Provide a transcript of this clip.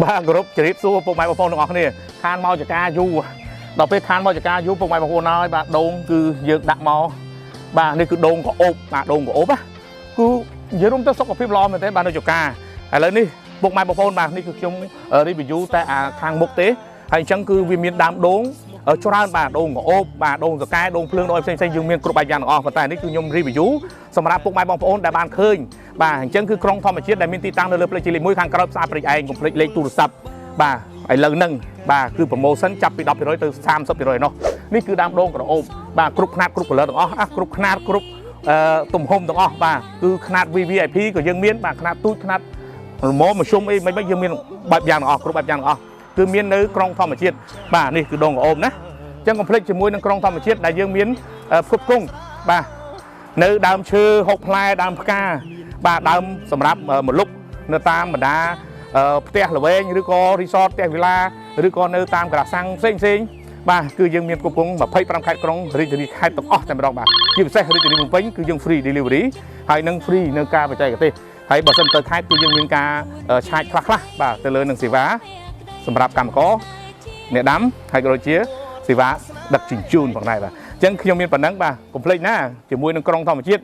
បាទគោរពជម្រាបសួរពុកម៉ែបងប្អូនទាំងអស់គ្នាខានមកចការយូរដល់ពេលខានមកចការយូរពុកម៉ែបងប្អូនហើយបាទដូងគឺយើងដាក់មកបាទនេះគឺដូងក្រអូបបាទដូងក្រអូបណាគឺនិយាយរួមទៅសុខភាពល្អមែនទេបាទនៅចការឥឡូវនេះពុកម៉ែបងប្អូនបាទនេះគឺខ្ញុំ review តែអាខាងមុខទេហើយអញ្ចឹងគឺវាមានដើមដូងច្រើនបាទដូងក្រអូបបាទដូងសកែដូងភ្លើងដូងផ្សេងផ្សេងយើងមានគ្រប់បែបយ៉ាងទាំងអស់ប៉ុន្តែនេះគឺខ្ញុំ review សម្រាប់ពុកម៉ែបងប្អូនដែលបានឃើញបាទអញ្ចឹងគឺក្រុងធម្មជាតិដែលមានទីតាំងនៅលើផ្លូវជាលេខ1ខាងក្រោយផ្សារព្រែកឯងកុំភ្លេចលេខទូរស័ព្ទបាទឥឡូវហ្នឹងបាទគឺ promotion ចាប់ពី10%ទៅ30%នោះនេះគឺដើមដូងក្រអូបបាទគ្រប់ខ្នាតគ្រប់ color ទាំងអស់អាគ្រប់ខ្នាតគ្រប់អឺទំហំទាំងអស់បាទគឺខ្នាត VVIP ក៏យើងមានបាទខ្នាតទូចខ្នាតល្មមមធ្យមអីមិនមិនយើងមានបែបយ៉ាងទាំងអស់គ្រប់បែបយ៉ាងទាំងអស់គឺមាននៅក្រុងធម្មជាតិបាទនេះគឺដូងក្រអូបណាអញ្ចឹងកុំភ្លេចជាមួយនឹងក្រុងធម្មជាតិដែលយើងមានផ្គត់ផ្គង់បាទនៅដើមឈើហុកផ្លែដើមផ្កាបាទដើមសម្រាប់ម្លុកនៅតាមបណ្ដាផ្ទះល្វែងឬក៏ resort ផ្ទះវិឡាឬក៏នៅតាមក្រាសាំងផ្សេងផ្សេងបាទគឺយើងមានផ្គត់ផ្គង់25ខេត្តក្រុងរាជធានីខេត្តទាំងអស់តែម្ដងបាទជាពិសេសរាជធានីភ្នំពេញគឺយើង free delivery ហើយនឹង free នៅការបច្ចេកទេសហើយបើសិនទៅខេត្តគឺយើងមានការឆាយខ្លះខ្លះបាទទៅលើនឹងសេវាសម្រាប់កម្មករអ្នកដាំហើយក៏ដូចជាសេវាដឹកជញ្ជូនផងដែរបាទអញ្ចឹងខ្ញុំមានប៉ុណ្ណឹងបាទកុំភ្លេចណាជាមួយនឹងក្រុងធម្មជាតិ